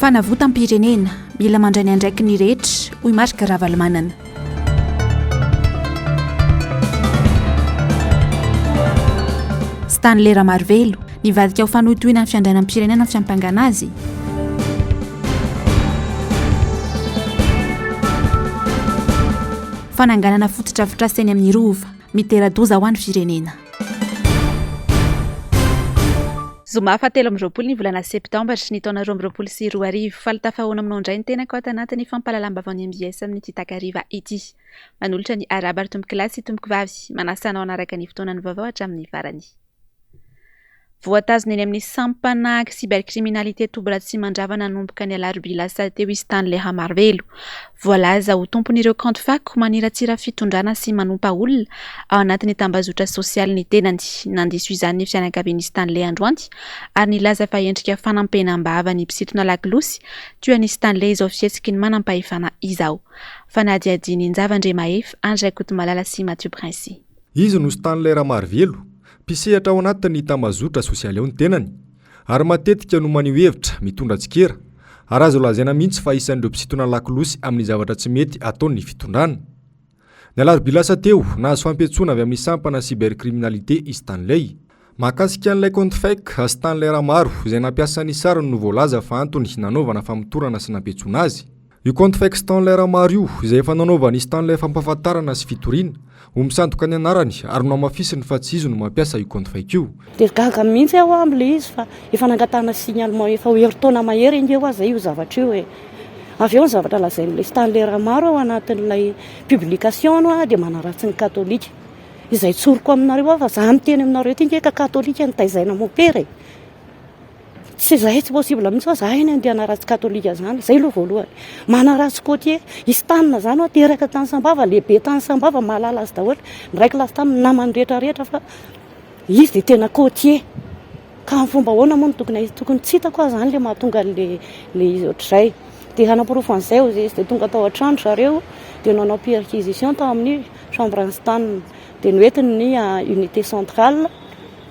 Fanavotam-pirenena, mila mandray ny andraikiny ny rehetra, hoy Marc Ravalomanana. Stanley Ramarivelo, nivadika ho fanohitohina ny fiandrianam-pirenena ny fiampangana azy. Fananganana fotodrafitrasa eny amin'ny Rova, mitera-doza ho an'ny firenena. Zoma faha 23 ny volana septambra ny taona 2022. Faly tafahaona aminao indray ny tenako ato anatin'ny fampahalalam-baovaon'ny mbs amin'ity takariva ity. Manolotra ny arahaba ry tompokolahy sy tompokovavy. Manasa anao hanaraka ny fotoanan'ny vaovao hatramin'ny farany. Voatazona eny amin'ny sampana cybercriminalité Toby Ratsimandrava nanomboka ny alarobia lasa teo i Stanley Ramarivelo. Voalaza ho tompon'ireo kaonty fako maniratsira fitondrana sy manompa olona ao anatin'ny tambazotra sosialy ny tenany. Nandiso izany ny fianakavian'i Stanley androany ary nilaza fa endrika fanampenam-bava ny mpisintona lakolosy toa an'i Stanley izao fihetsiky ny manampahefana izao. Fanadihadian'i Njava Andriamahefa, Andry Rakotomalala sy Mathieu Princy. Izy no Stanley Ramarivelo, mpisehatra ao anatin'ny tambazotra sosialy ao ny tenany, ary matetika no maneho hevitra mitondra tsikera, ary azo lazaina mihitsy fa isan'ireo mpisintona lakolosy amin'ny zavatra tsy mety ataon'ny fitondrana. Ny alarobia lasa teo, nahazo fampiantsoana avy amin'ny sampana cybercriminalité i Stanley. Mahakasika an'ilay kaonty fake, Stanley Ramaro, izay nampiasa ny sariny no voalaza fa antony nanaovana famotorana sy nampiantsoana azy. Io kaonty fake Stanley Ramaro io, izay efa nanaovan'i Stanley fampahafantarana sy fitoriana, ho misandoka ny anarany ary nohamafisiny fa tsy izy no mampiasa io kaonty fake io. Dia gaga mihitsy aho amin'ilay izy fa efa nangatahana signalement efa ho herintaona mahery ange hoa izay io zavatra io e. Avy eo ny zavatra lazain'ilay Stanley Ramaro ao anatin'ilay publication-ny hoa dia manaratsy ny katolika. Izay tsoriko aminareo aho fa za miteny aminareo ity nge ka katolika nitaizaina mopera e. Tsy zahay tsy possible mihitsy fa zahay ny andeha hanaratsy katolika zany, zay aloha voalohany. Manaratsy côtier, i Stan zany hoa teraka tany Sambava, lehibe tany Sambava, mahalala azy daholo, niray kilasy taminy namany rehetra rehetra fa izy dia tena côtier. Ka amin'ny fomba ahoana moa no tokony tokony tsy hitako aho zany le mahatonga an'le le izy ohatr'izay. Dia hanaporofo an'izay hozy izy dia tonga tao an-trano zareo dia nanao perquisition tao amin'ny chambre an'i Stan. Dia noentiny ny unité centrale.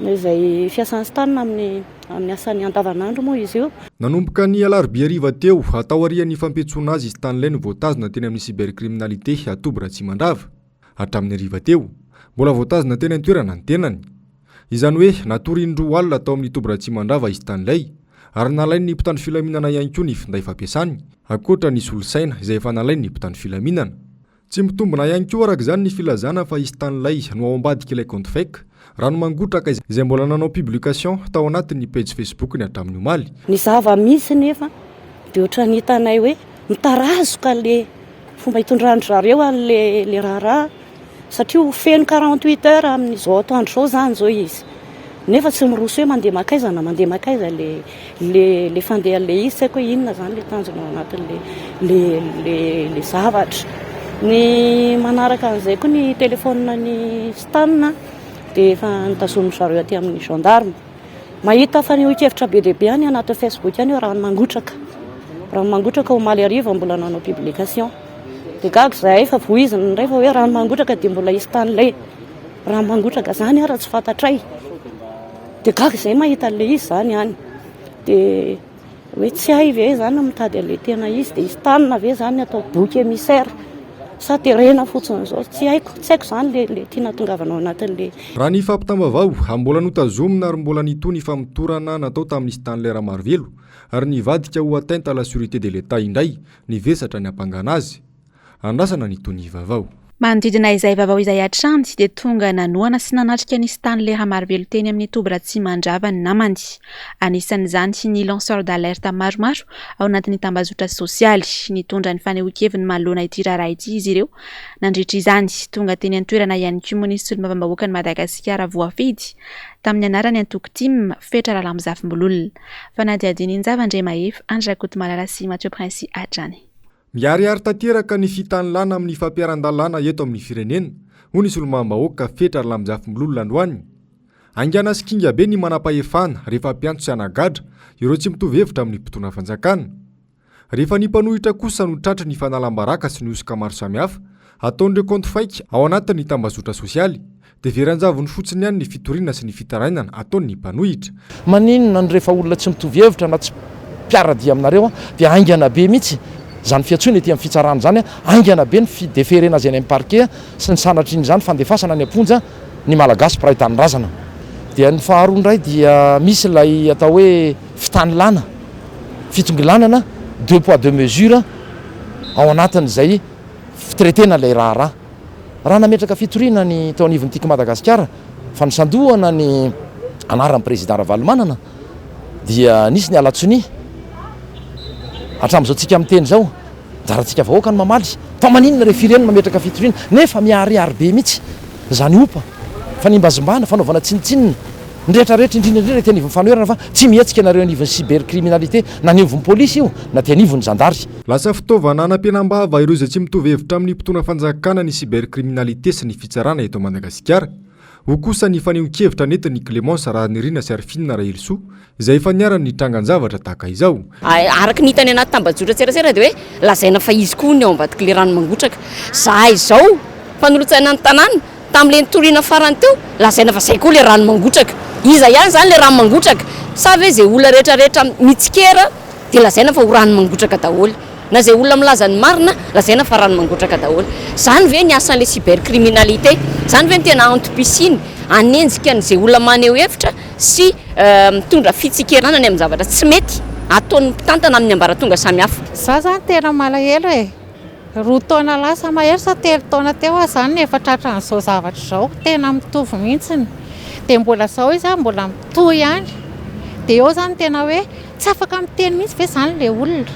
Izay fiasan'i Stan amin'ny amin'ny asany andavanandro moa izy io. Nanomboka ny alarobia hariva teo, taorian'ny fampiantsoana azy i Stanley no voatazona teny amin'ny cybercriminalité Toby Ratsimandrava. Hatramin'ny hariva teo, mbola voatazona teny an-toerana ny tenany. Izany hoe, natory indroa alina tao amin'ny Toby Ratsimandrava i Stanley, ary nalain'ny mpitandro filaminana ihany koa ny finday fampiasany, ankoatra ny solosaina izay efa nalain'ny mpitandro filaminana. Tsy mitombina ihany koa araka izany ny filazana fa i Stanley no ao ambadik'ilay kaonty fake, rano mangotraka izay mbola nanao publication tao anatin'ny pejy Facebook-ny hatramin'ny omaly. Ny zava-misy nefa dia ohatran'ny hitanay hoe mitarazoka le fomba itondran-dry zareo an'le le raharaha satria ho feno 48 heures amin'izao atoandro izao izany izao izy nefa tsy miroso hoe mandeha mankaiza na mandeha mankaiza le le le fandehan'le izy tsy haiko hoe inona zany le tanjona ao anatin'le le le le zavatra. Ny manaraka an'izay koa ny telephone ny Stan dia efa notazomin-dry zareo aty amin'ny gendarme. Mahita fanehoan-kevitra be dia be any anatin'ny Facebook any hoe rano mangotraka. Rano mangotraka omaly hariva mbola nanao publication. Dia gaga izahay fa voizina indray fa hoe rano mangotraka dia mbola i Stanley. Rano mangotraka zany ara tsy fantatray. Dia gaga izay mahita an'ilay izy izany any. Dia hoe tsy hay ve izany ny mitady an'ilay tena izy, dia izy tanina ve izany ny atao bouc émissaire sa terena fotsiny izao, tsy haiko, tsy haiko izany ilay ilay tiana hatongavana ao anatin'ilay. Raha ny fampitam-baovao, mbola notazomina ary mbola nitohy ny famotorana natao tamin'i Stanley Ramarivelo ary nivadika ho atteinte à la sûreté de l'Etat indray ny vesatra niampangana azy. Andrasana ny tonia vaovao. Manodidina izay vaovao izay hatrany dia tonga nanohana sy nanatrika an'i Stanley Ramarivelo teny amin'ny toby Ratsimandrava ny namany. Anisan'izany ny lanceur d'alerte maromaro ao anatin'ny tambazotra sosialy. Nitondra ny fanehoan-keviny manoloana ity raharaha ity izy ireo nandritra izany. Tonga teny an-toerana ihany koa moa ny solombavambahoakan'i Madagasikara voafidy tamin'ny anaran'ny antoko tim, Fetra Ralambozafimbololona. Fanadihadiana Injava Andriamahefa, Andry Rakotomalala sy Mathieu Princy hatrany. Miharihary tanteraka ny fitanilana amin'ny fampiharan-dalàna eto amin'ny firenena, hoy ny solombavambahoaka Fetra Ralamizafimbolola androany. Haingana sy kinga be ny manampahefana rehefa hampiantso sy hanagadra ireo tsy mitovy hevitra amin'ny mpitondra fanjakana. Rehefa ny mpanohitra kosa no tratry ny fanalam-baraka sy ny hosoka maro samihafa ataon'ireo kaonty faika ao anatin'ny tambazotra sosialy, Dia very an-javony fotsiny ihany ny fitoriana sy ny fitarainana ataon'ny mpanohitra. Maninona no rehefa olona tsy mitovy hevitra na tsy mpiara-dia aminareo dia haingana be mihitsy izany fiantsoana ety amin'ny fitsarana izany, haingana be ny fi-deferena azy any amin'ny parquet sy ny sanatrian'izany fandefasana any am-ponja ny Malagasy mpiray tanindrazana. Dia ny faharoa indray dia misy ilay atao hoe fitanilana, fitongilanana, deux poids deux mesures ao anatin'izay fitraitena ilay raharaha. Raha nametraka fitoriana ny teo anivon'ny Tiako Madagasikara fa nisandohana ny anaran'ny Président Ravalomanana dia nisy ny alatsonia. Hatramin'izao tsika miteny izao, anjarantsika vahoaka ny mamaly fa maninona re firenena mametraka fitoriana nefa miharihary be mihitsy izany ompa, fanimbazimbana, fanaovana tsinontsinona ny rehetra rehetra indrindra indrindra ety anivon'ny fanoherana fa tsy mihetsika nareo anivon'ny cybercriminalité na anivon'ny polisy io na aty anivon'ny zandary. Lasa fitaovana hanampenam-bava ireo izay tsy mitovy hevitra amin'ny mpitondra fanjakana ny cybercriminalité sy ny fitsarana eto Madagasikara. Hoy kosa ny fanehoan-kevitra nentin'i Clémence Rahanirina sy Arifina Rahelisoa izay efa niharan'ny trangan-javatra tahaka izao. Araka ny hita any anaty tambajotran-tserasera dia hoe lazaina fa izy koa ny ao ambadik'ilay rano mangotraka. Zahay izao mpanolotsaina ny tanàna, tamin'ilay nitoriana farany teo, lazaina fa izay koa ilay rano mangotraka. Iza ihany izany ilay rano mangotraka? Sa ve izay olona rehetra rehetra mitsikera dia lazaina fa ho rano mangotraka daholo? Na izay olona milaza ny marina, lazaina fa rano mangotraka daholo. Izany ve ny asan'ilay cybercriminalité? Izany ve no tena antom-pisiany? Hanenjika an'izay olona maneho hevitra sy mitondra fitsikerana ny amin'ny zavatra tsy mety ataon'ny mpitantana amin'ny ambaratonga samihafa. Za zany tena malahelo e! Roa taona lasa mahery sa telo taona teo aho zany no efa tratran'izao zavatra izao, tena mitovy mihitsiny, dia mbola zao izy mbola mitohy ihany, dia eo zany tena hoe tsy afaka miteny mihitsy ve zany le olona,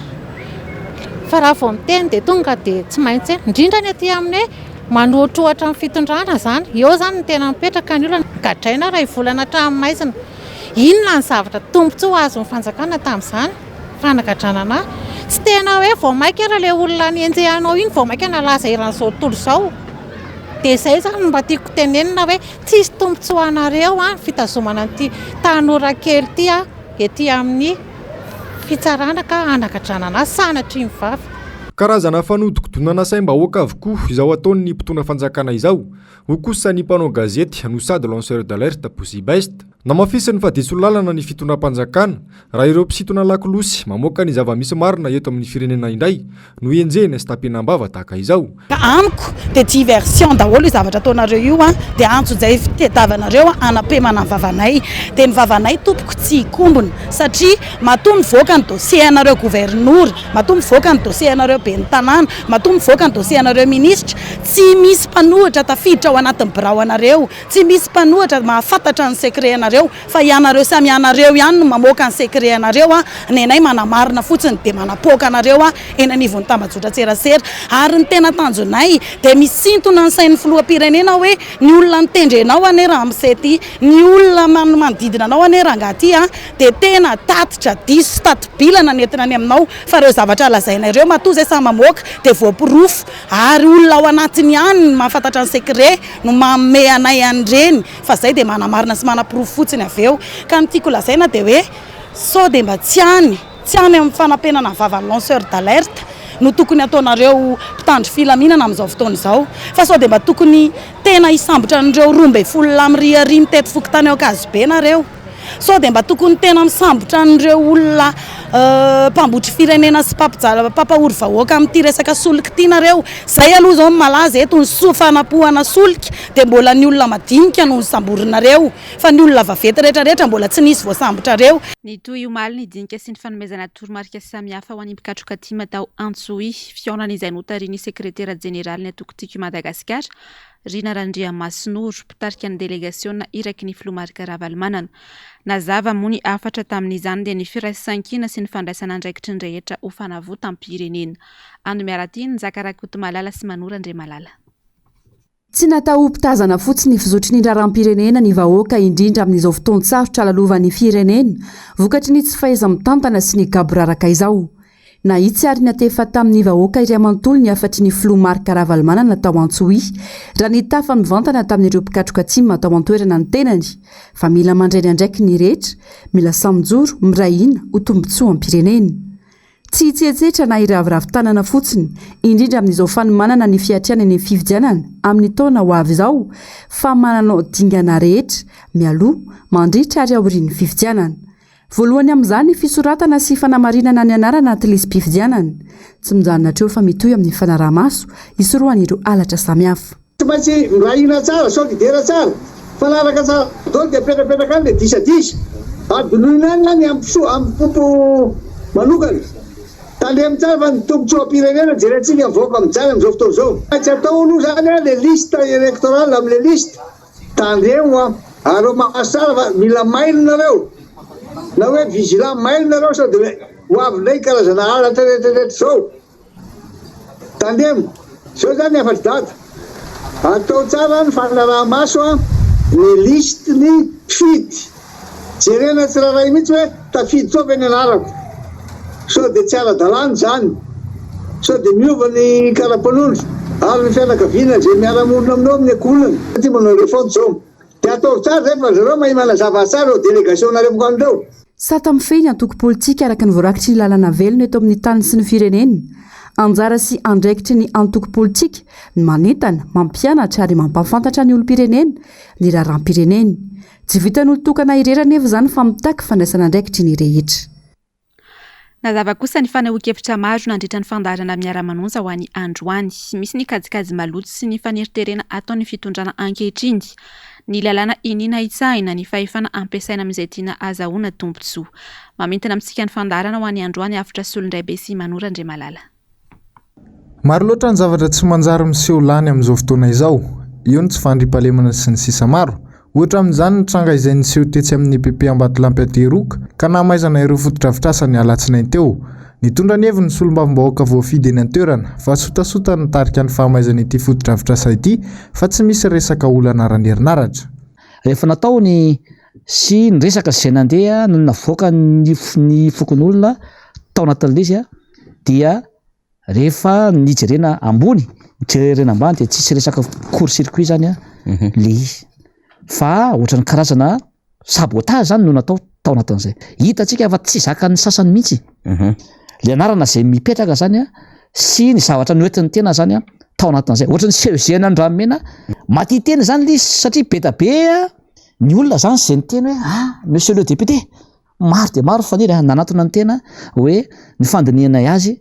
fa raha vao miteny dia tonga dia tsy maintsy, indrindra ny aty amin'ny hoe manohatrohatra ny fitondrana zany, eo zany no tena mipetraka ny olana, gadraina iray volana hatramin'ny maizina, inona ny zavatra tombotsoa azon'ny fanjakana tamin'izany? Fanagadrana anah. Tsy tena hoe vao maika ary ilay olona nenjehanao iny vao maika nalaza eran'izao tontolo izao. Dia izay izany no mba tiako tenenina hoe tsisy tombontsoa anareo ny fitazomana an'ity tanora kely ity ety amin'ny fitsarana ka hanagadrana anazy sanatria ny vava. Karazana fanodikodinana saim-bahoaka avokoa izao ataon'ny mpitondra fanjakana izao, hoy kosa ny mpanao gazety no sady lanceur d'alerte Poussy Best. Namafisiny fa diso lalana ny fitondram-panjakana raha ireo mpisintona lakolosy mamoaka ny zava-misy marina eto amin'ny firenena indray no enjehina sy tapenam-bava tahaka izao. Ka amiko dia diversion daholo io zavatra ataonareo io an, dia antsojay fitediavanareo hanapemana ny vavanay, dia ny vavanay tompoko tsy hikombona satria matoa mivoaka ny dossier anareo governora, matoa mivoaka ny dossier anareo ben'ny tanàna, matoa mivoaka ny dossier anareo minisitra, tsy misy mpanohitra tafiditra ao anatin'ny birao anareo, Tsy misy mpanohatra mahafantatra ny secret anareo fa ianareo samy ianareo ihany no mamoaka ny secret anareo a, nenay manamarina fotsiny dia manapoaka anareo a eny anivon'ny tambajotran-tserasera ary ny tena tanjonay dia misintona ny sain'ny filoham-pirenena hoe ny olona nitendrenao anie ramose ty, ny olona manodidina anao anie rangahy ty a dia tena tatitra diso sy tati-bilana ny entina any aminao fa ireo zavatra lazaina ireo matoa izay samy mamoaka dia voaporofo ary olona ao anatiny ihany no mahafantatra ny secret no manome anay an'ireny fa zay dia manamarina sy manaporofo fotsiny avy eo. Ka ny tiako lazaina dia hoe sao dia mba tsy any, tsy any amin'ny fanapenana ny vavan'ny lanceur d'alerte no tokony ataonareo mpitandro filaminana amin'izao fotoana izao fa sao dia mba tokony tena hisambotra an'ireo 12 lahy miriaria mitety fokontany ao Ankazobe nareo. Sao dia mba tokony tena misambotra an'ireo olona mpambotry firenena sy mpampijaly mpampahory vahoaka amin'ity resaka solika ity nareo? Izay aloha izao no malaza eto, ny soa fanapohana solika dia mbola ny olona madinika no nosamborinareo fa ny olona vaventy rehetra rehetra mbola tsy nisy voasambotrareo. Nitohy omaly ny dinika sy ny fanomezana toromarika samihafa ho an'ny mpikatroka tim tao Antsohihy. Fihaonana izay notarihin'ny sekretera jeneralin'ny antoko Tiako i Madagasikara, Rina Randriamasinoro, mpitarika ny delegasiona iraky ny filoha Marc Ravalomanana. Nazava moa ny hafatra tamin'izany dia ny firaisankina sy ny fandraisana andraikitry ny rehetra ho fanavotam-pirenena. Ando Miaratiana, Njaka Rakotomalala sy Manoro Andriamalala. Tsy natao ho mpitazana fotsiny ny fizotry ny raharaham-pirenena ny vahoaka indrindra amin'izao fotoan-tsarotra lalovan'ny firenena vokatry ny tsy fahaiza-mitantana sy ny gaboraraka izao. Nahitsy ary niantefa tamin'ny vahoaka iray manontolo ny hafatry ny filoha Marc Ravalomanana tao Antsohihy raha nitafa mivantana tamin'ireo mpikatroka tim tao an-toerana ny tenany fa mila mandray ny andraikiny ny rehetra, mila samy mijoro, miray hina ho tombontsoam-pirenena. Tsy hitsetsetra na hiraviravy tanana fotsiny, indrindra amin'izao fanomanana ny fiatrehana ny fifidianana amin'ny taona ho avy izao fa mananao dingana rehetra mialoha, mandritra ary aorian'ny fifidianana. Voalohany amin'izany ny fisoratana sy fanamarinana ny anarana anaty lisi-pifidianana. Tsy mijanona hatreo fa mitohy amin'ny fanaraha-maso hisorohana ireo halatra samihafa. Tsy maintsy miray hina tsara, solidaire tsara, mifanaraka tsara daholo dia apetrapetraka any le disadisa. Adinoina any ny hampisoa, hampipompo manokana. Tandremo tsara fa ny tombotsoam-pirenena jerentsika mivoaka mijaly amin'izao fotoana izao. Tsy maintsy atao aloha izany le liste électorale amin'le liste. Tandremo an! Areo maso tsara fa mila mailo nareo! Na hoe vigilant mailo nareo sao dia ho avy indray karazana halatra rehetra rehetra izao! Tandremo! Izao izany ny hafatr'i Dada! Atao tsara ny fanaraha-maso an ny liste ny mpifidy! Jerena tsirairay mihitsy hoe tafiditra ao ve ny anarako? Sao dia tsy ara-dalàna izany? Sao dia miova ny kara-panondro ary ny fianakaviana izay miara-monina aminao amin'ny ankohonana? Ity manao refonte izao. Dia ataovy tsara izay fa zareo mahay manazava azy tsara ireo délégation-nareo mankany ireo. Sata mifehy ny antoko politika araka ny voarakitry ny lalàna velona eto amin'ny tany sy ny firenena. Anjara sy andraikitry ny antoko politika ny manentana, mampianatra ary mampahafantatra ny olom-pirenena ny raharaham-pireneny. Tsy vitan'olon-tokana irery anefa izany fa mitaky fandraisana andraikitry ny rehetra. Nazava kosa ny fanehoan-kevitra maro nandritra ny fandaharana Miara-manonja ho an'ny androany. Misy ny kajikajy maloto sy ny faneriterena ataon'ny fitondrana ankehitriny. Ny lalàna iniana hitsahina, ny fahefana ampiasaina amin'izay tiana azahoana tombontsoa. Mamintina amintsika ny fandaharana ho an'ny androany Avotra Solondraibe sy Manoro Andriamalala. Maro loatra ny zavatra tsy manjary miseho lany amin'izao fotoana izao. Eo ny tsy fandriampahalemana sy ny sisa maro. Ohatra amin'izany ny tranga izay niseho tetsy amin'ny EPP Ambatolampy Antehiroka ka nahamaizana ireo fotodrafitrasa ny alatsinainy teo. Nitondra ny heviny ny solombavambahoaka voafidy eny an-toerana fa sotasota no nitarika ny fahamaizana ity fotodrafitrasa ity fa tsy misy resaka olana ara-herinaratra. Rehefa natao ny sy ny resaka izay nandeha no navoakan'ny ny fokonolona tao anatin'ilay izy dia rehefa nijerena ambony, nijerena ambany dia tsisy resaka court circuit zany le izy fa ohatran'ny karazana sabotage zany no natao tao anatin'izay. Hitantsika fa tsy zakan'ny sasany mihitsy le anarana izay mipetraka zany a sy ny zavatra noentin'ny tena zany a tao anatin'izay. Ohatran'ny CEG an'Andranomena, matiteny zany le izy satria be da be ny olona zany izay niteny hoe ah monsieur le député, maro dia maro ny faniry nanatona ny tena hoe ny fandinihanay azy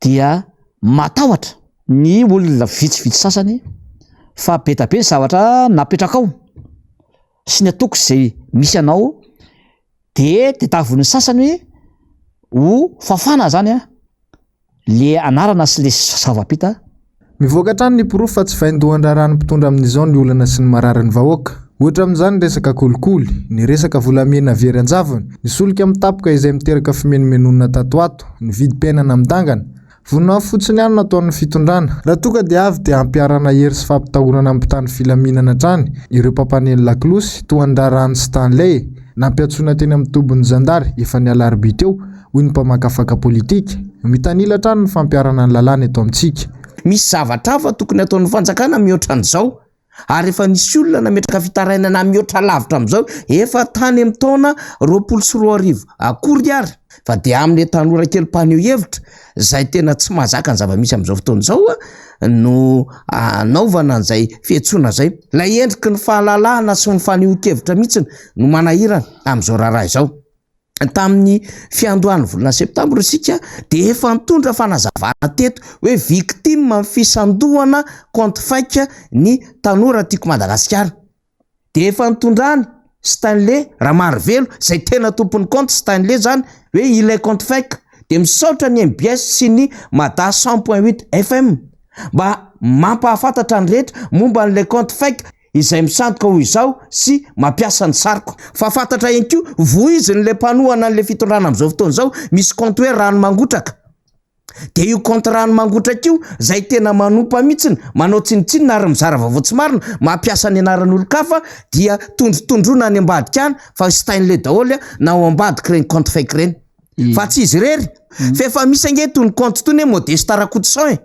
dia matahotra ny olona vitsivitsy sasany fa be da be ny zavatra napetrakao sy ny atoko izay misy anao de tadiavin'ny sasany hoe ho fafana zany a le anarana sy le zava-bita. Mivoaka hatrany ny porofo fa tsy vaindohan-draharahan'ny mpitondra amin'izao ny olana sy ny mararin'ny vahoaka. Ohatra amin'izany ny resaka kolikoly, ny resaka volamena very an-javony, ny solika mitapoka izay miteraka fimenomenonana tato ho ato, ny vidim-piainana midangana. Voninahitra fotsiny ihany no ataon'ny fitondrana. Raha toa ka dia avy dia ampiharana hery sy fampitahorana ny mpitandro filaminana hatrany ireo mpampaneno lakolosy toa ny raharahan'i Stanley, nampiantsoina teny amin'ny tobin'ny zandary efa ny alarobia teo, hoy ny mpamakafaka politika. Mitanila hatrany ny fampiharana ny lalàna eto amintsika. Misy zavatra hafa tokony ataon'ny fanjakana mihoatra an'izao ary efa nisy olona nametraka fitarainana mihoatra lavitra amin'izao efa tany amin'ny taona 2020 akory ary fa dia amin'ilay tanora kely mpaneho hevitra izay tena tsy mahazaka ny zava-misy amin'izao fotoana izao no anaovana an'izay fiantsoana izay. Ilay endriky ny fahalalahana sy ny fanehoan-kevitra mihitsy no manahirana amin'izao raharaha izao. Tamin'ny fiandohan'ny volana septambra isika dia efa nitondra fanazavana teto hoe victime amin'ny fisandohana compte fake ny tanora Tiako Madagasikara. Dia efa nitondrany Stanley Ramarivelo izay tena tompon'ny compte Stanley izany hoe ilay compte fake. Dia misaotra ny mbs sy ny Mada cent point huit FM mba mampahafantatra ny rehetra momba an'ilay compte fake. izay misandoka ho izaho sy mampiasa ny sariko. Fa fantatra ihany koa, voizin'ilay mpanohana an'ilay fitondrana amin'izao fotoana izao, misy compte hoe rano mangotraka. Dia io compte rano mangotraka io, izay tena manompa mihitsiny, manao tsinontsinona ary mizara vaovao tsy marina, mampiasa ny anaran'olon-kafa, dia tondrotondroina any ambadika any fa Stanley daholo na ao ambadik'ireny compte fake ireny. Fa tsy izy irery, fa efa misy ange itony compte itony hoe Modeste Rakotoson e!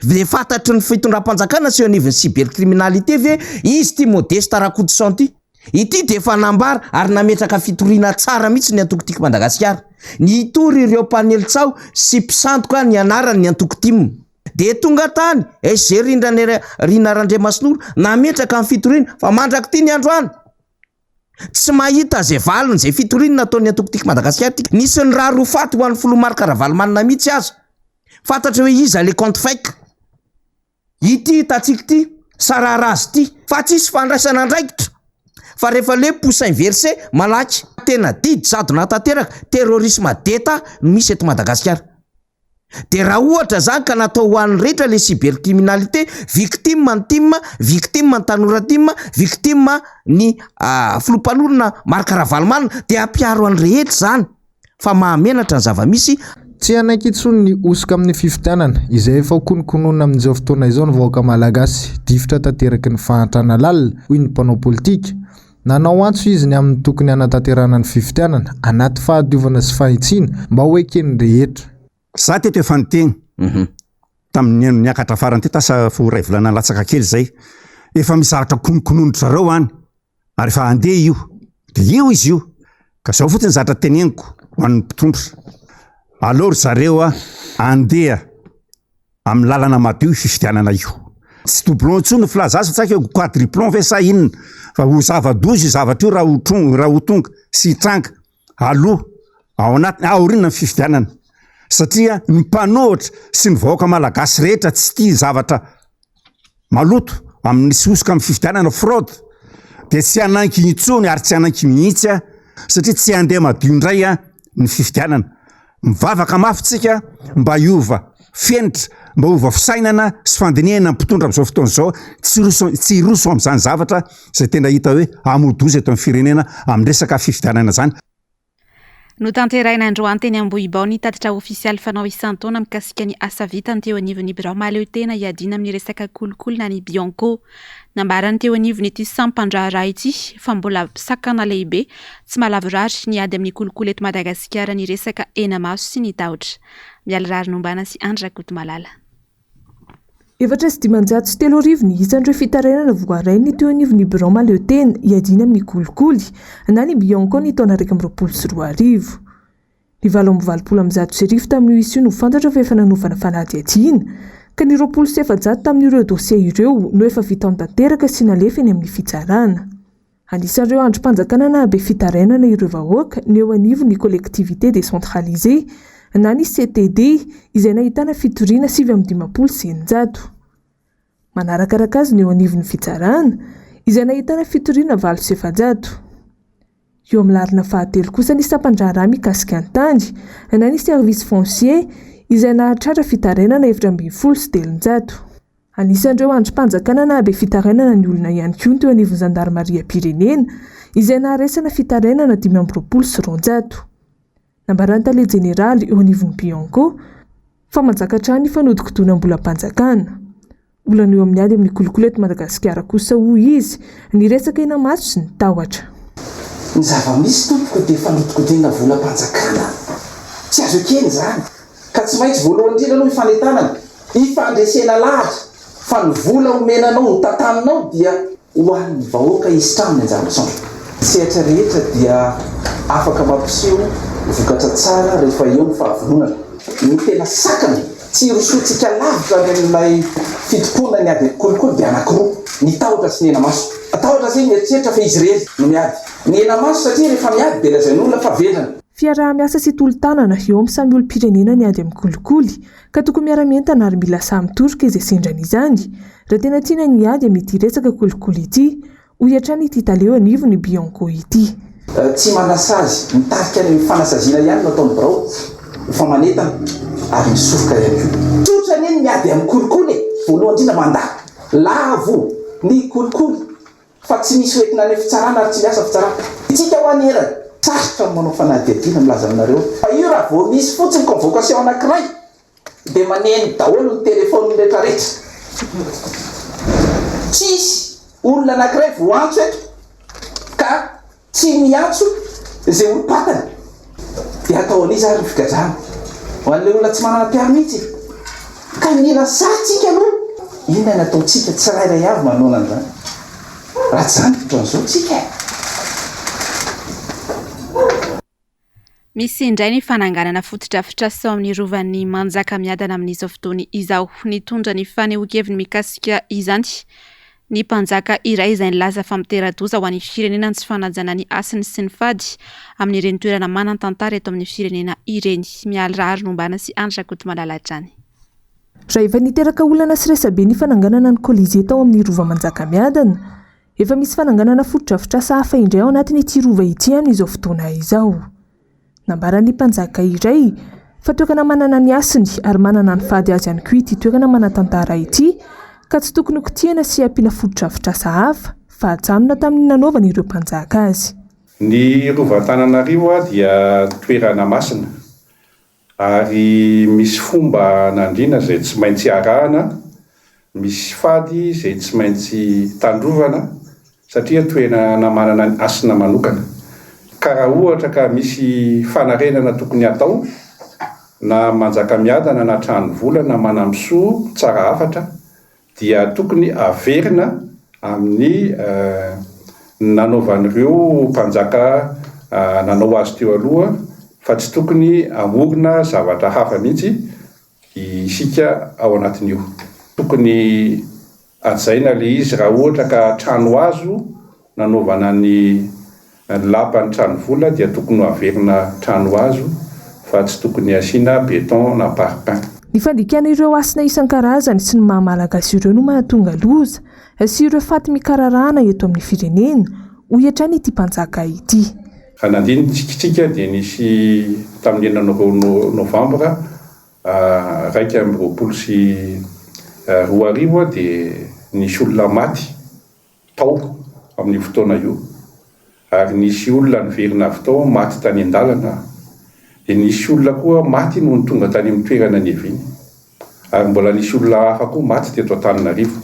Ve fantatry ny fitondram-panjakana sy eo anivon'ny cybercriminalité ve izy ity Modeste Rakotoson ity? Ity dia efa nambara ary nametraka fitoriana tsara mihitsy ny antoko Tiako Madagasikara. Nitory ireo mpanely tsaho sy mpisandoka ny anarany ny antoko tim. Dia tonga tany SG Rindra Rina Randriamasinoro nametraka ny fitoriana fa mandrak'ity ny androany. Tsy mahita izay valiny izay fitoriana nataon'ny antoko Tiako Madagasikara ity. Nisy ny rary ho faty ho an'ny filoha Marc Ravalomanana mihitsy aza. Fantatra hoe iza le compte fake. Ity hitantsika ity, saraharaha ity, fa tsisy fandraisana andraikitra. Fa rehefa le pousse inversé, malaky. Tena didy jadona tanteraka, terrorisme d'Etat no misy eto Madagasikara. Dia raha ohatra zany ka natao ho an'ny rehetra le cybercriminalité, victime ny tim, victime ny tanora tim, victime ny filoha mpanorina Marc Ravalomanana, dia hampiaro an'ny rehetra izany fa mahamenatra ny zava-misy. Tsy hanaiky intsony ny hosoka amin'ny fifidianana, izay efa kononkononina amin'izao fotoana izao ny vahoaka malagasy, difotra tanteraky ny fahantrana lalina, hoy ny mpanao politika. Nanao antso izy ny amin'ny tokony hanatanterahana ny fifidianana, anaty fahadiovana sy fahitsiana, mba ho eken'ny rehetra. Za teto efa niteny tamin'ny niakatra farany teto asa fo iray volana latsaka kely zay, efa misy zavatra konokononin-dry zareo any ary efa handeha io, de io izy io, ka zao fotsiny zavatra teneniko ho an'ny mpitondra, aleo ry zareo a andeha amin'ny lalana madio io fifidianana io. Tsy doublon intsony ny filaza azy fa tsy haiko hoe quadruplon ve sa inona fa ho zava-doza io zavatra io raha ho tro- raha ho tonga sy hitranga aloha ao anatiny aorian'ny fifidianana satria ny mpanohitra sy ny vahoaka malagasy rehetra tsy tia zavatra maloto amin'ny sy hosoka amin'ny fifidianana fraude dia tsy hanaiky intsony ary tsy hanaiky mihitsy aho satria tsy handeha madio indray aho ny fifidianana. Mivavaka mafy tsika mba hiova fenitra, mba hiova fisainana sy fandinihana ny mpitondra amin'izao fotoana izao, tsy hiroso tsy hiroso amin'izany zavatra izay tena hita hoe hamoa-doza eto amin'ny firenena amin'ny resaka fifidianana izany. Notanterahina androany teny Ambohibao ny tatitra ofisialy fanao isan-taona mikasika ny asa vitany teo anivon'ny birao mahaleo tena hiadiana amin'ny resaka kolikoly na ny Bianco. Nambaran'ny teo anivon'ity sampan-draharaha ity fa mbola sakana lehibe tsy mahalavorary ny ady amin'ny kolikoly eto Madagasikara ny resaka hena-maso sy ny tahotra. Mialy Raharinombana sy Andry Rakotomalala. 34 ny isan'ireo fitarainana voarain'ny teo anivon'ny birao mahaleotena hiadiana amin'ny kolikoly na ny Bianco ny taona 2021. Ny 188 tamin'io isa io no fantatra fa efa nanaovana fanadihadiana, ka ny 420 tamin'ireo dosie ireo no efa vita tanteraka sy nalefa eny amin'ny fitsarana. Anisan'ireo andrim-panjakana nahabe fitarainana ireo vahoaka ny eo anivon'ny Collectivité décentralisée na ny CTD izay nahitana fitoriana 659. Manarakaraka azy ny eo anivon'ny fitsarana izay nahitana fitoriana 408. Eo amin'ny laharana fahatelo kosa ny sampan-draharaha mikasika ny tany na ny service foncier izay nahatratra fitarainana 314. Anisan'ireo andrim-panjakana nahabe fitarainana ny olona ihany koa ny teo anivon'ny zandarimariam-pirenena, izay naharesana fitarainana 225. Nambaran'ny tale jeneraly eo anivon'ny Bianco fa manjaka hatrany ny fanodikodinam-bolam-panjakana. Olana eo amin'ny ady amin'ny kolikoly eto Madagasikara kosa, hoy izy, ny resaka hena-maso sy ny tahotra. Ny zava-misy tompoko dia fanodikodinana volam-panjakana. Tsy azo ekena izany. Ka tsy maintsy voalohany indrindra aloha ifanentanana, ifandresena lahatra fa ny vola omena anao ho tantaninao dia ho an'ny vahoaka hisitrahany ny anjara masoandro. Ny sehatra rehetra dia afaka mampiseho vokatra tsara rehefa eo ny fahavononana. Ny tena sakana tsy hirosoantsika lavitra any amin'ilay fitompoana ny ady amin'ny kolikoly dia anankiroa, ny tahotra sy ny henamaso. Tahotra satria mieritreritra fa izy irery no miady. Ny henamaso satria rehefa miady dia lazain'olona fa vendrana. Fiaraha-miasa sy tolo-tanana eo amin'ny samy olom-pirenena ny ady amin'ny kolikoly, ka tokony miara-mientana ary mila sahy mitoroka izay sendran'izany, raha tena tiana ny hiady amin'ity resaka kolikoly ity, hoy hatrany ity tale eo anivon'ny Bianco ity. Tsy manasazy, mitarika ny fanasaziana ihany no ataon'ny birao ho famanetana ary misoroka ihany koa. Tsotra anie ny miady amin'ny kolikoly e! Voalohany indrindra mandà lavo ny kolikoly. Fa tsy misy hoentina any fitsarana ary tsy miasa fitsarana. Tsika hoa ny erany. Sarotra ny manao fanadihadiana milaza aminareo fa io raha vao misy fotsiny convocation anakiray dia maneno daholo ny telephone retraretra. Tsisy olona anakiray voantso eto ka Tsy miantso izay olom-pantany dia atao an'iza ary ny figadrana? Ho an'ilay olona tsy manana mpiaro mihitsy e! Ka mila sahy tsika aloha! Inona ny ataontsika tsirairay avy manoloana an'izany? Raha tsy izany ohatran'izao tsika e! Misy indray ny fananganana fotodrafitrasa ao amin'ny rovan'i Manjakamiadana amin'izao fotoana izao. Nitondra ny fanehoan-keviny mikasika izany. Ny mpanjaka iray izay nilaza fa mitera-doza ho an'ny firenena ny tsy fanajana ny hasiny sy ny fady amin'ireny toerana manan-tantara eto amin'ny firenena ireny. Mialy Raharinombana sy Andry Rakotomalala hatrany. Raha efa niteraka olana sy resabe ny fananganana ny Colisée tao amin'ny Rova Manjakamiadana, efa misy fananganana fotodrafitrasa hafa indray ao anatin'ity Rova ity amin'izao fotoana izao. Nambaran'ny mpanjaka iray fa toerana manana ny hasiny ary manana ny fady azy ihany koa ity toerana manan-tantara ity ka tsy tokony hokitihana sy hampiana fotodrafitrasa hafa fa hajanona tamin'ny nanaovan'ireo mpanjaka azy. Ny Rova Antananarivo dia toerana masina ary misy fomba nandriana izay tsy maintsy arahana, misy fady izay tsy maintsy tandrovana satria toerana manana ny hasina manokana. Ka raha ohatra ka misy fanarenana tokony hatao na Manjakamiadana na Tranovola na Manambisoa tsara hafatra dia tokony averina amin'ny nanaovan'ireo mpanjaka nanao azy teo aloha fa tsy tokony hamorona zavatra hafa mihitsy isika ao anatin'io. Tokony hajaina ilay izy raha ohatra ka trano hazo nanaovana ny lapan'ny tranovola dia tokony ho averina trano hazo fa tsy tokony asiana béton na parpaing. Ny fandikana ireo hasina isan-karazany sy ny maha Malagasy ireo no mahatonga loza sy ireo faty mikararahana eto amin'ny firenena, hoy hatrany ity mpanjaka ity. Raha nandinika dia nisy tamin'ny enina novambra 2021 dia nisy olona maty tao amin'io fotoana io ary nisy olona niverina avy tao maty tany an-dalana dia nisy olona koa maty nony tonga tany amin'ny toerana niaviany ary mbola nisy olona hafa koa maty teto Antananarivo.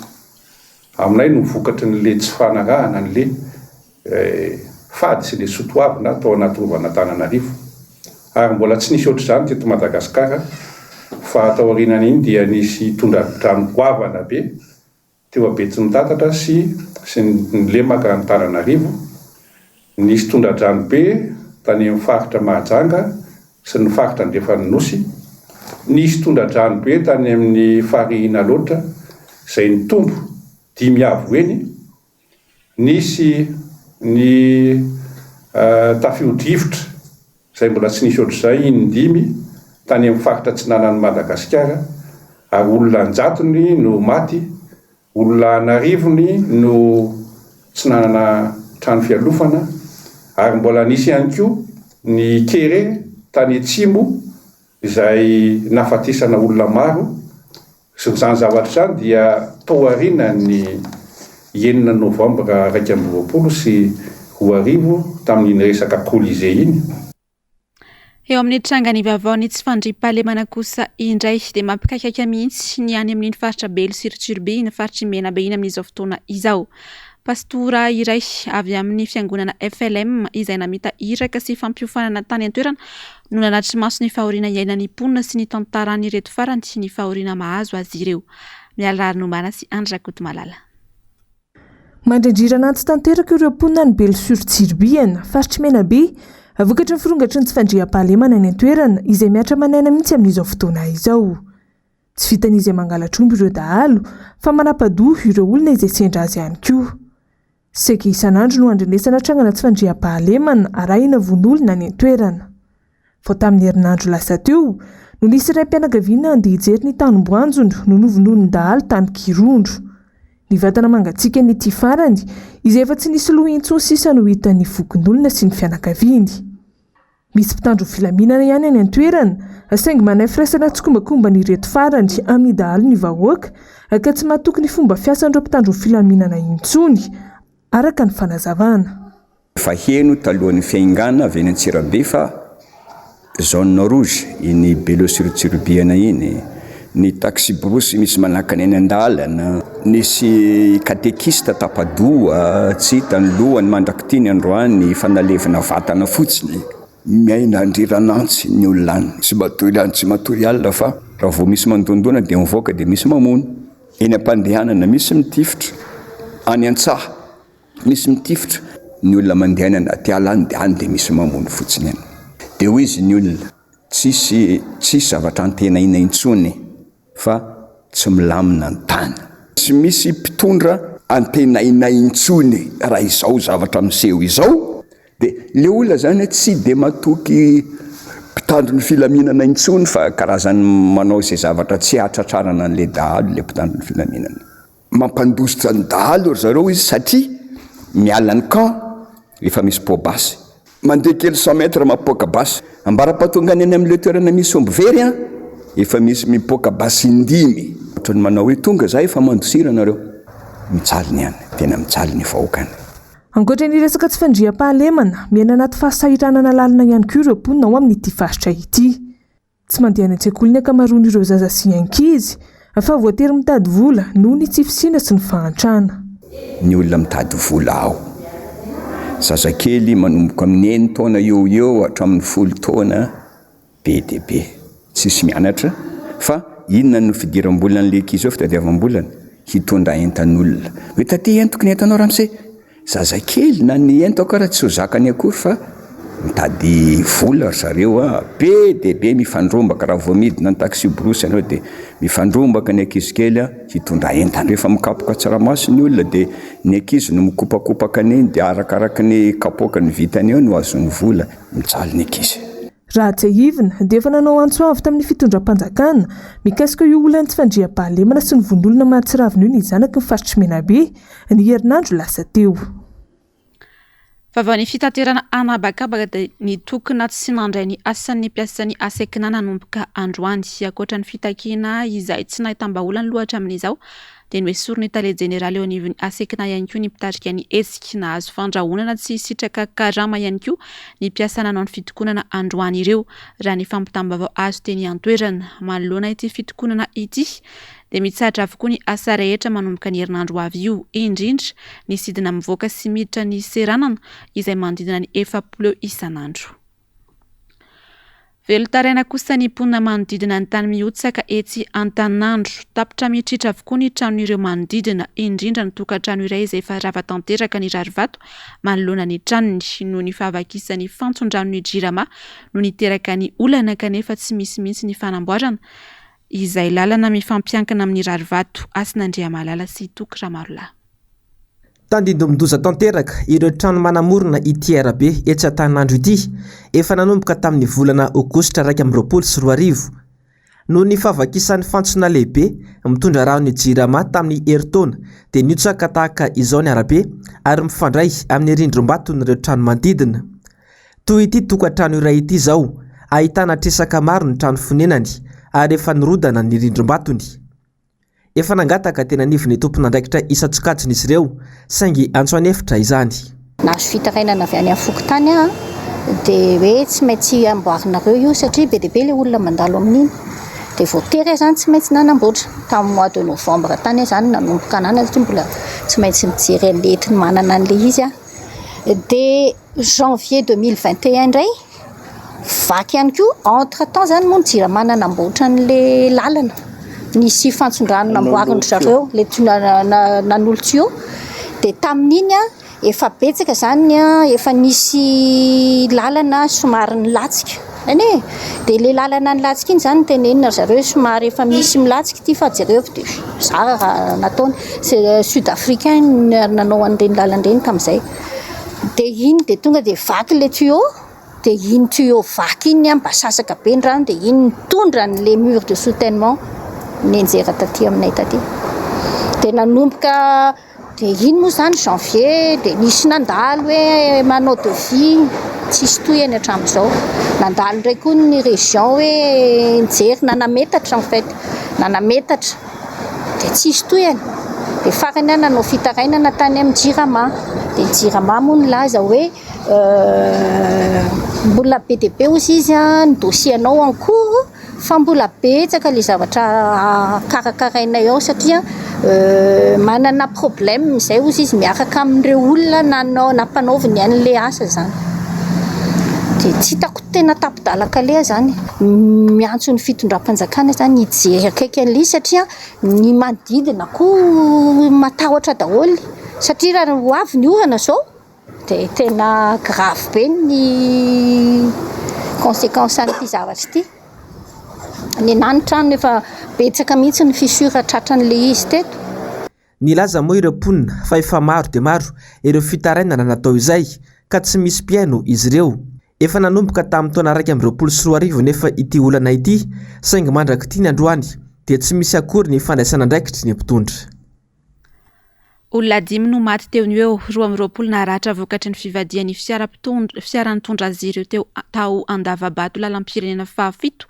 Aminay no vokatry ny le tsy fanarahana an'le fady sy le sotoavina tao anaty rovan'Antananarivo ary mbola tsy nisy ohatr'izany teto Madagasikara fa taorianan'iny dia nisy tondra-drano goavana be teo Betsimitatatra sy sy ny lemaka Antananarivo, nisy tondra-drano be tany amin'ny faritra Mahajanga sy ny faritra andrefan'ny Nosy, nisy tondra-drano be tany amin'ny farihin'Alaotra izay nitombo dimy avo heny, nisy ny tafio-drivotra izay mbola tsy nisy ohatr'izay in-dimy tany amin'ny faritra atsinanan'i Madagasikara ary olona an-jatony no maty, olona an'arivony no tsy nanana trano fialofana ary mbola nisy ihany koa ny kere tany atsimo izay nahafatesana olona maro. Izany zavatra izany dia tao aorianan'ny enina novambra 2021 tamin'iny resaka Colisée iny. Eo amin'ny trangan'ny vaovaon'ny tsy fandriampahalemana kosa indray dia mampikaikaika mihitsy ny any amin'iny faritra Belo sy Ritsirby iny faritr'i Menabe iny amin'izao fotoana izao. Pastora iray avy amin'ny fiangonana FLM izay namita iraka sy fampiofanana tany an-toerana no nanatri-maso ny fahoriana iainan'ny mponina sy ny tantaran'ireto farany ny fahoriana mahazo azy ireo. Mialy Raharinombana sy Andry Rakotomalala. Mandrendrirana antsy tanteraka ireo mponina any Belo sur Tsiribihina, faritr'i Menabe, vokatry ny firongatry ny tsy fandriampahalemana any an-toerana, izay mihatra aman'aina mihitsy amin'izao fotoana izao. Tsy vitan'izay mangalatr'omby ireo dahalo fa manapa-doha ireo olona izay sendra azy ihany koa. Saika isan'andro no andrenesana trangana tsy fandriampahalemana arahina vono olona any an-toerana. Vao tamin'ny herinandro lasa teo no nisy raim-pianakaviana handeha hijery ny tanim-boanjony no novonoin'ny dahalo tany Kirondro. Ny vatana mangatsiakan'ity farany izay efa tsy nisy loha intsony sisa no hitan'ny fokonolona sy ny fianakaviany. Misy mpitandro filaminana ihany any an-toerana, saingy manay firaisana tsikombakomban'ireto farany amin'ny dahalo ny vahoaka, ka tsy matoky ny fomba fiasan'ireo mpitandro filaminana intsony, araka ny fanazavana. Efa heno talohan'ny fiaingàna avy any Antsirabe fa zone rouge iny Belo sur Tsiribihina iny, ny taxi-brousse misy manakana eny an-dalana, nisy katekista tapa-doha tsy hita ny lohany mandrak'ity ny androany fa nalevina vatana fotsiny. Miaina andriran'antsy ny olona any, tsy matory andro tsy matory alina fa raha vao misy mandondona dia mivoaka dia misy mamono, eny am-pandehanana misy mitifitra, any an-tsaha misy mitifitra, ny olona mandeha any anaty ala any dia any dia misy mamono fotsiny any. Dia hoy izy ny olona. Tsisy tsisy zavatra antenaina intsony fa tsy milamina ny tany. Tsy misy mpitondra. antenaina intsony raha izao zavatra miseho izao. Dia le olona zany tsy dia matoky mpitandro ny filaminana intsony fa karazany manao izay zavatra tsy hahatratrarana an'le dahalo le mpitandro ny filaminana. Mampandositra ny dahalo ry zareo izy satria miala ny camp efa misy poa-basy. Mandeha kely cent mètres mampipoaka basy. Ambara-pahatongany any amin'ilay toerana misy omby very an, efa misy mipoaka basy indimy. Ohatran'ny manao hoe tonga za efa mandosira nareo. Mijaly ny any, tena mijaly ny vahoaka any. Ankoatra ny resaka tsy fandriampahalemana, miaina anaty fahasahiranana lalina ihany koa ireo mponina ao amin'ity faritra ity. Tsy mandeha any an-tsekoly ny ankamaroan'ireo zaza sy ankizy, fa voatery mitady vola noho ny tsy fisiana sy ny fahantrana. Ny olona mitady vola ao. Zazakely manomboka amin'ny enin-taona eo ho eo hatramin'ny folo taona, be dia be. Tsisy mianatra fa inona no fidiram-bolan'ilay ankizy eo, fitadiavam-bolany? Hitondra entan'olona. Hoe taty entiko ny entanao ramose! Zazakely na ny entako ara tsy ho zakany akory fa mitady vola ry zareo a! Be dia be mifandrombaka raha vao midina ny taxi-brousse ianao dia mifandrombaka ny ankizy kely a hitondra entana. Rehefa mikapoka tsaramaso ny olona dia ny ankizy no mikopakopaka an'iny dia arakaraky ny kapoaka ny vitany eo no azony vola. Mijaly ny ankizy. Raha tsiahivina dia efa nanao antso avo tamin'ny fitondram-panjakana mikasika io olan'ny tsy fandriampahalemana sy ny vono olona mahatsiravina io ny zanaky ny faritr'i Menabe ny herinandro lasa teo. Vaovao ny fitaterana an'habakabaka dia nitokona tsy nandray ny asan'ny mpiasan'ny Asecna nanomboka androany. Ankoatra ny fitakiana izay tsy nahitam-bahaolana aloha hatramin'izao dia noesorin'ny tale jeneraly eo anivon'ny Asecna ihany koa ny mpitarika ny hetsika. Nahazo fandrahonana tsy hisitraka karama ihany koa ny mpiasa nanao ny fitokonana androany ireo, raha ny fampitam-baovao azo teny an-toerana. Manoloana ity fitokonana ity dia mitsahatra avokoa ny asa rehetra manomboka ny herinandro ho avy io, indrindra ny sidina mivoaka sy miditra ny seranana izay manodidina ny 40 eo isan'andro. Velon-taraina kosa ny mponina manodidina ny tany mihotsaka etsy Antaninandro. Tapitra mitritra avokoa ny tranon'ireo manodidina, indrindra ny tokantrano iray izay efa rava tanteraka ny rarivato manoloana ny tranony. Noho ny fahavakisan'ny fantson-dranon'ny Jirama no niteraka ny olana kanefa tsy misy mihitsy ny fanamboarana izay lalana mifampiankina amin'ny rarivato Hasina Andriamalala sy Toky Ramarolahy. Tandindomin-doza tanteraka ireo trano manamorona ity arabe etsy Antaninandro ity, efa nanomboka tamin'ny volana aogositra 2021. Noho ny fahavakisan'ny fantsona lehibe mitondra rano ny Jirama tamin'ny herintaona dia nihotsaka tahaka izao ny arabe ary mifandray amin'ny rindrim-baton'ireo trano manodidina. Toy ity tokantrano iray ity izao, ahitana tresaka maro ny trano fonenany ary efa nirodana ny rindrim-batony. Efa nangataka teny anivon'ny tompon'andraikitra isan-tsokajiny izy ireo, saingy antso an'efitra izany. Nahazo fitarainana avy any amin'ny fokontany aho dia hoe tsy maintsy amboarinareo io satria be dia be ilay olona mandalo amin'iny. Dia voatery aho izany tsy maintsy nanamboatra. Tamin'ny mois de novembre tany aho izany nanomboka nanana satria mbola tsy maintsy mijery an'ilay entiny manana an'ilay izy aho. Dia Janvier 2021 indray, vaky ihany koa, entre temps zany moa ny jirama nanamboatra an'le lalana, nisy fantson-drano namboarin-dry zareo, le nanolo tuyau, dia tamin'iny an, efa betsaka zany an, efa nisy lalana somary nilatsika, eny e, dia le lalana nilatsika iny zany notenenina ry zareo hoe somary efa misy milatsika ity fa jereo fa dia zara raha nataony, c'est sud africain no nanao an'ireny lalana ireny tamin'izay. Dia iny dia tonga dia vaky ilay tuyau, dia iny tuyau vaky iny an, basasaka be ny rano dia iny nitondra an'ilay mur de soutènement nianjera taty aminay taty. Dia nanomboka, dia iny moa izany janvier dia nisy nandalo hoe manao devis, tsisy tohiny hatramin'izao. Nandalo indray koa ny région hoe nijery nanametatra en fait, nanametatra. Dia tsisy tohiny. Dia farany aho nanao fitarainana tany amin'ny Jirama. Dia ny Jirama moa nilaza hoe mbola be dia be hozy izy ny dossier anao en cours fa mbola betsaka ilay zavatra karakarainay ao satria manana problème izay hozy izy miaraka amin'ireo olona nanao nampanaoviny an'ilay asa izany. Dia tsy hitako tena tapi-dalan-kaleha izany. Miantso ny fitondram-panjakana izany hijery akaiky an'ilay izy satria ny manodidina koa matahotra daholo satria raha ho avy ny orana izao dia tena grave be ny conséquence an'ity zavatra ity. Ny anah ny trano efa betsaka mihitsy ny fissure tratran'ilay izy teto. Nilaza moa ireo mponina fa efa maro dia maro ireo fitarainana natao izay ka tsy misy mpihaino izy ireo. Efa nanomboka tamin'ny taona 2021 nefa ity olana ity saingy mandrak'ity ny androany dia tsy misy akory ny fandraisana andraikitry ny mpitondra. Olona dimy no maty teo no eo, 22 naratra vokatry ny fivadihan'ny fiara mpitondra fiara nitondra azy ireo teo tao Andavabato lalam-pirenena fahafito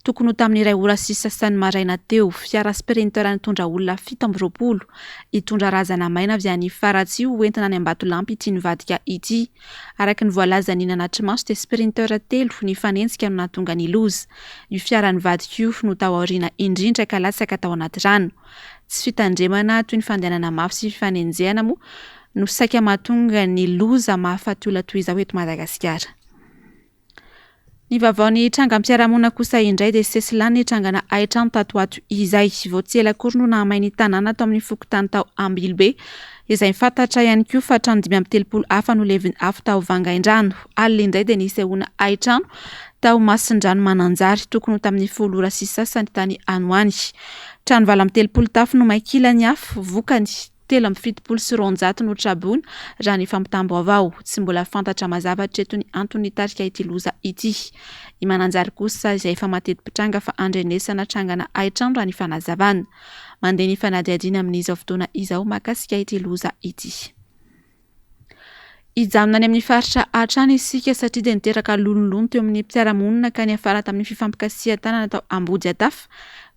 tokony ho tamin'ny iray ora sy sasany maraina teo. Fiara sprinter nitondra olona 27 hitondra razana maina avy any Faratsiho hoentina any Ambatolampy ity nivadika ity. Araka ny voalazan'ny nanatri-maso dia sprinter telo nifanenjika no nahatonga ny loza. Io fiara nivadika io no tao aoriana indrindra ka latsaka tao anaty rano. Tsy fitandremana toy ny fandehanana mafy sy fifanenjehana moa no saika mahatonga ny loza mahafaty olona toy izao eto Madagasikara. Ny vaovaon'ny trangam-piarahamonina kosa indray dia sesilany ny trangana haintrano tato ho ato izay. Vao tsy ela akory no nahamay ny tanàna tao amin'ny fokontany tao Ambilobe, izay fantatra ihany koa fa trano 35 hafa no levon'ny afo tao Vangaindrano. Alina indray dia nisehoana haintrano tao Masindrano Mananjary, tokony ho tamin'ny folo ora sy sasany tany any ho any. Trano 38 tafo no may kila ny afo, vokany, 273 no traboina, raha ny fampitam-baovao. Tsy mbola fantatra mazava hatreto ny antony nitarika ity loza ity. I Mananjary kosa izay efa mateti-pitranga fa andrenesana trangana haintrano raha ny fanazavana. Mandeha ny fanadihadiana amin'izao fotoana izao mahakasika ity loza ity. Hijanona any amin'ny faritra hatrany isika satria dia niteraka lonilony teo amin'ny mpiara-monina ka niafara tamin'ny fifampikasihan-tanana tao Ambodiatafa,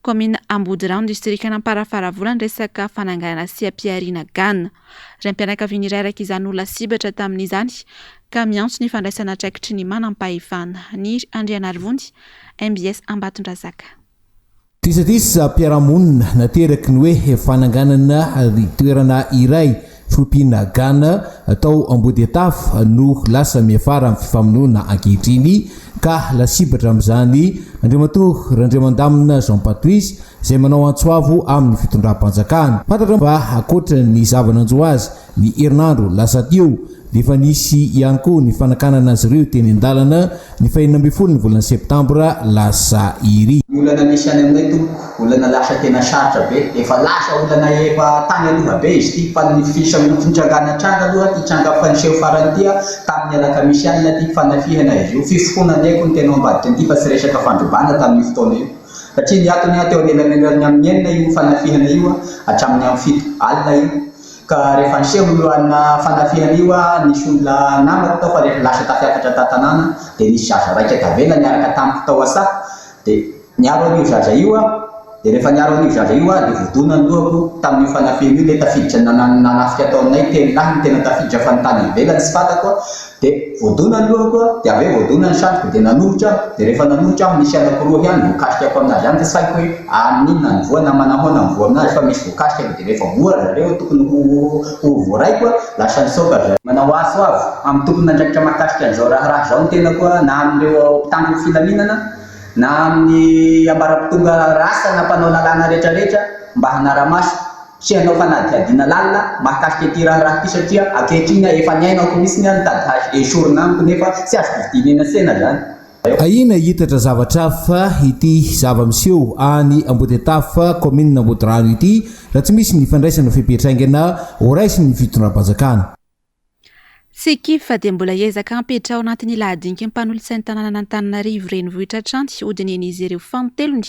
kaominina Ambodirano, distrikan'Amparafaravola ny resaka fananganana seha-pihariana gana. Raim-pianakaviana iray araka izany no lasibatra tamin'izany ka miantso ny fandraisana andraikitry ny manam-pahefana. Niry Andrianarivony, mbs Ambatondrazaka. Disadisam-piarahamonina nateraky ny hoe fananganana toerana iray fiompiana gana tao Ambodiatafo no lasa miafara amin'ny fifamonoana ankehitriny ka lasibatra amin'izany Andriamatoa Randriamandamina Jean Patrice izay manao antso avo amin'ny fitondram-panjakana. Fantatra fa ankoatra ny zava-nanjo azy Ny herinandro lasa teo dia efa nisy ihany koa ny fanakanana azy ireo teny an-dalana ny fahenina ambin'ny folo ny volana septambra lasa iry. Ny olana misy any aminay tompoko, olana lasa tena sarotra be, efa lasa olana efa tany aloha be izy ity, fa ny fitrangana tranga aloha ity tranga efa niseho farany ity tamin'ny alakamisy alina ity, fanafihana izy io, fifofoana ny aiko no tena ao ambadika an'ity fa tsy resaka fandrobana tamin'io fotoana io, satria ny antony teo anelanelan'ny amin'ny enina io fanafihana io hatramin'ny amin'ny fito alina io. Ka rehefa niseho io alina fanafihana io aho, nisy olona namako tao fa rehefa lasa tafiakatra tan-tanàna dia nisy zaza raika tavela niaraka tamiko tao an-tsaha dia niaro an'io zaza io aho, dia rehefa niaro an'io zaza io aho dia voadona ny lohako tamin'io fanafihana io, ilay tafiditra nanafika tao aminay, telo lahy no tena tafiditra fa ny tany ivelany tsy fantako Dia voadona ny lohako dia avy eo voadona ny sandriko dia nanohitra aho, dia rehefa nanohitra aho nisy anakiroa ihany voakasika ko aminazy ihany fa tsy haiko hoe amin'inona ny voa na manahoana ny voa aminazy fa misy voakasika ko dia rehefa voa ry zareo tokony ho ho voaraiko lasa nitsoaka ry zareo. Manao antso avo amin'ny tompon'andraikitra mahakasika an'izao raharaha izao ny tenako na amin'ireo mpitandro ny filaminana na amin'ny ambaratonga rasa na mpanao lalàna rehetrarehetra mba hanara-maso sy hanao fanadihadiana lalina mahakasika ity raharaha ity satria ankehitriny efa niainako mihitsy ny ahy nitady hazo esorina amiko nefa tsy azoko vidiana eny an-tsena izany. Ahiana hiitatra zavatra hafa ity zava-miseho any Ambodiatafo, kaominina Ambodirano ity raha tsy misy ny fandraisana fepetra haingana horaisin'ny fitondram-panjakana. Tsy kivy fa dia mbola hiezaka hampiditra ao anatin'ny lahadinika mpanolotsain'ny tanànan'Antananarivo renivohitra hatrany hodinihin'izy ireo fanintelony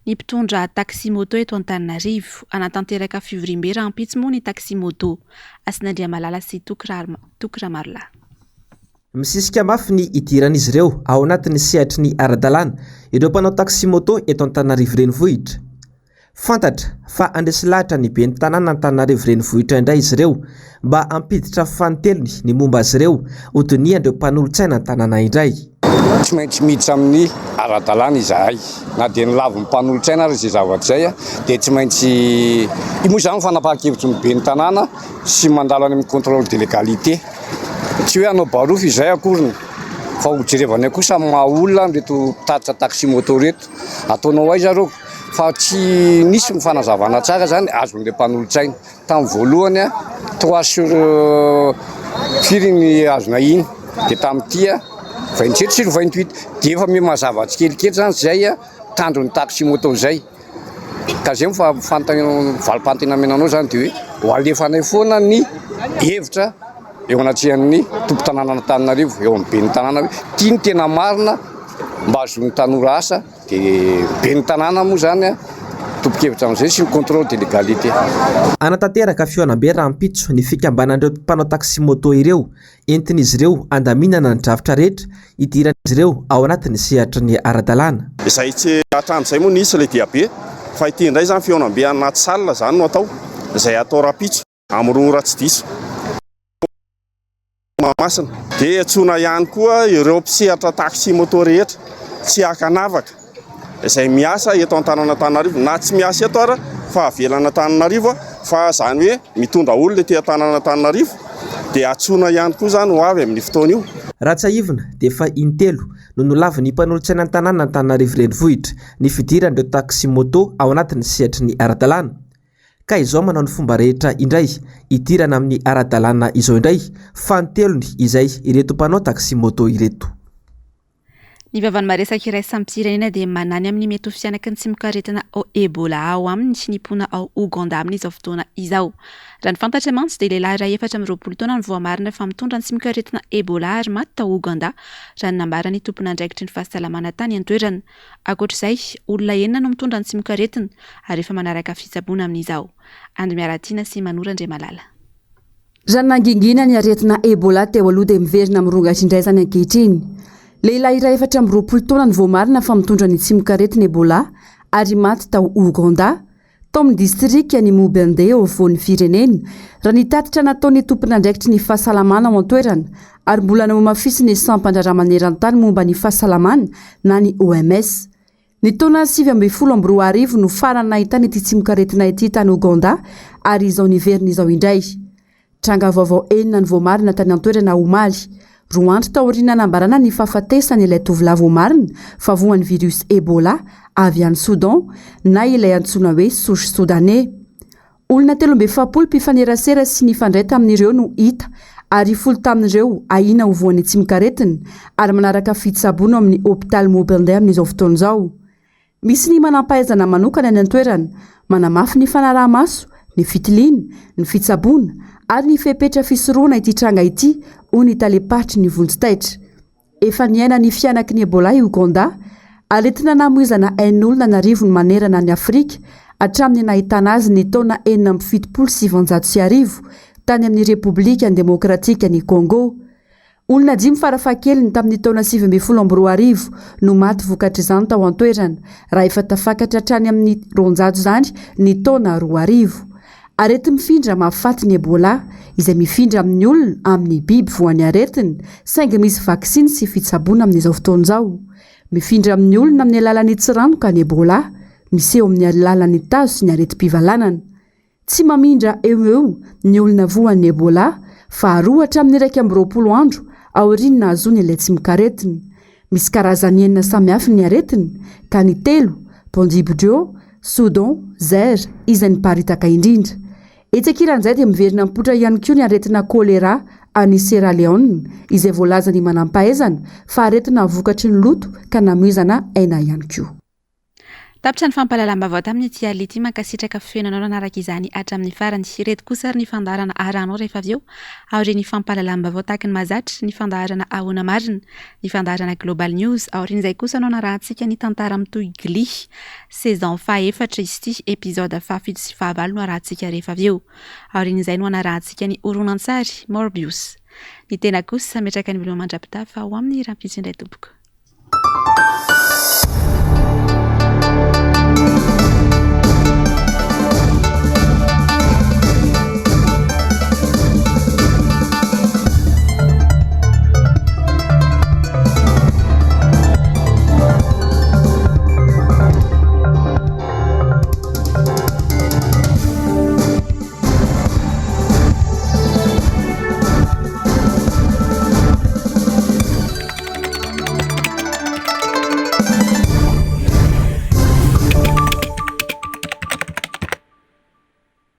ny mpitondra taxi-moto eto Antananarivo. Hanatanteraka fivoriambe rahampitso moa ny taxi-moto. Hasina Andriamalala sy Toky Ramarolahy. Misisika mafy ny hidiran'izy ireo ao anatin'ny sehatry ny ara-dalàna ireo mpanao taxi-moto eto Antananarivo renivohitra. Fantatra fa handresy lahatra ny ben'ny tanàna Antananarivo renivohitra indray izy ireo mba hampiditra fanintelony ny momba azy ireo ho dinihan'ireo mpanolotsaina ny tanàna indray. Tsy maintsy miditra amin'ny ara-dalàna izahay na dia nolavin'ny mpanolotsaina ary izay zavatra izay dia tsy maintsy, io moa izany fanapahan-kevitry ny ben'ny tanàna sy mandalo any amin'ny contrôle de légalité. Tsy hoe hanao barofo izahay akoriny fa ho jerevanay kosa amin'ny maha olona an'ireto mpitatitra taxi-moto ireto. Ataonao aiza reo? Fa tsy nisy ny fanazavana tsara zany azon'ilay mpanolotsaina. Tamin'ny voalohany trois sur firy ny azonay iny, dia tamin'ity 27 sur 28, dia efa miha mazava tsikelikely zany zay tanjon'ny taxi moto zay. Ka izay no fanontaniana, valim-panontaniana omena anao izany dia hoe ho alefanay foana ny hevitra eo anatrehan'ny tompon-tanànan'Antananarivo, eo amin'ny ben'ny tanàna hoe ity no tena marina mba hahazoan'ny tanora asa. Dia ben'ny tanàna moa izany tompon-kevitra amin'izay sy ny contrôle de légalité. Hanatanteraka fihaonambe rahampitso ny fikambanan'ireo mpanao taxi-moto ireo. Entin'izy ireo handaminana ny drafitra rehetra hidiran'izy ireo ao anatin'ny sehatry ny ara-dalàna. Izay tsy hatramin'izay moa nisy ilay diabe fa ity indray izany fihaonambe anaty salle izany no atao, izay hatao rahampitso amin'ny 2 ora tsy diso. Mahamasina. Dia antsoina ihany koa ireo mpisehatra taxi moto rehetra tsy ankanavaka izay miasa eto an-tanàn'Antananarivo na tsy miasa eto ara fa avelan'Antananarivo fa izany hoe mitondra olona ety an-tanàn'Antananarivo dia antsoina ihany koa izany ho avy amin'io fotoana io. Raha tsiahivina dia efa in-telo no nolavin'ny mpanolotsainan'ny tanàn'Antananarivo Renivohitra ny fidiran'ireo taxi moto ao anatin'ny sehatry ny ara-dalàna. ka izao manao ny fomba rehetra indray hidirana amin'ny ara-dalàna izao indray fanintelony izay ireto mpanao taxi-moto ireto. Ny vavan'ny maresaka iraisam-pirenena dia manany amin'ny mety ho fihanaky ny tsimokaretina Ebola ao aminy ny mponina ao Ouganda amin'izao fotoana izao. Raha ny fantatra mantsy dia lehilahy iray 24 taona no voamarina fa mitondra ny tsimokaretina Ebola ary maty tao Ouganda, raha ny nambaran'ny tompon'andraikitry ny fahasalamana tany an-toerana. Ankoatra izay, olona enina no mitondra ny tsimokaretina ary efa manaraka fitsaboana amin'izao. Andry Miaratiana sy Manoro Andriamalala. Raha nangingina ny aretina Ebola teo aloha dia miverina mirongatra indray izany ankehitriny. Lehilahy iray 24 taona no voamarina fa mitondra ny tsimokaretina Ebola ary maty tao Ouganda. tao amin'ny distrikan'i Mubende eo afovoan'ny firenena, raha ny tatitra nataon'ny tompon'andraikitry ny fahasalamana ao an-toerana, ary mbola nohamafisin'ny sampan-draharaha maneran-tany momba ny fahasalamana na ny OMS. Ny taona 2019 no farany nahitana ity tsimokaretina ity tany Ogandà ary izao niverina izao indray. Tranga vaovao enina no voamarina tany an-toerana omaly. Roa andro taorian'ny nanambarana ny fahafatesany ilay tovolahy voamarina fa voan'ny virus Ebola avy any Soudan na ilay antsoina hoe souche soudanais. Olona 43 mpifanerasera sy nifandray tamin'ireo no hita ary folo tamin'ireo ahiana ho voan'ny tsimokaretina ary manaraka fitsaboana ao amin'ny hopitaly Mobende amin'izao fotoana izao. Misy ny manampahaizana manokana any an-toerana, manamafy ny fanaraha-maso, ny fitiliana, ny fitsaboana ary ny fepetra fisorohana ity tranga ity, hoy ny talem-paritry ny vonjy taitra. Efa niaina ny fihanaky ny Ebola i Ouganda, aretina namoizana ain'olona an'arivony manerana an'i Afrika hatramin'ny nahitana azy ny taona 1976 tany amin'ny Repoblikan'ny Demokratikan'i Congo. Olona dimy farafahakeliny tamin'ny taona 2019 no maty vokatr'izany tao an-toerana, raha efa tafakatra hatrany amin'ny 200 izany ny taona 2000. Areti-mifindra mahafaty ny Ebola, izay mifindra amin'ny olona amin'ny biby voan'ny aretina, saingy misy vaksiny sy fitsaboana amin'izao fotoana izao. Mifindra amin'ny olona amin'ny alalan'ny tsiranoka ny Ebola, miseho amin'ny alalan'ny tazo sy ny aretim-pivalanana. Tsy mamindra eo ho eo ny olona voan'ny Ebola fa roa hatramin'ny 21 andro aorian'ny nahazoany ilay tsimokaretina. Misy karazany enina samihafa ny aretina ka ny telo, Bundibugyo, Soudan, Zaire, izay niparitaka indrindra. Etsy ankilan'izay dia miverina mipoitra ihany koa ny aretina Choléra any Sierra Leone izay voalazan'ny manampahaizana fa aretina vokatry ny loto ka namoizana aina ihany koa. Tapitra ny fampahalalam-baovao tamin'ity alina ity. Mankasitraka feno anao nanaraka izany hatramin'ny farany. Ireto kosa ary ny fandaharana arahanao rehefa avy eo. Aorian'ny fampahalalam-baovao tahaka ny mahazatra, ny fandaharana Ahoana Marina, ny fandaharana Global News. Aorian'izay kosa no hanarahantsika ny tantara mitohy Glee. Saison fahaefatra izy ity, episode fahafito sy fahavalo no arahantsika rehefa avy eo. Aorian'izay no hanarahantsika ny horonantsary Morbius. Ny tena kosa, metraka ny veloma mandra-pitafa ho amin'ny rahampitso indray tompoko.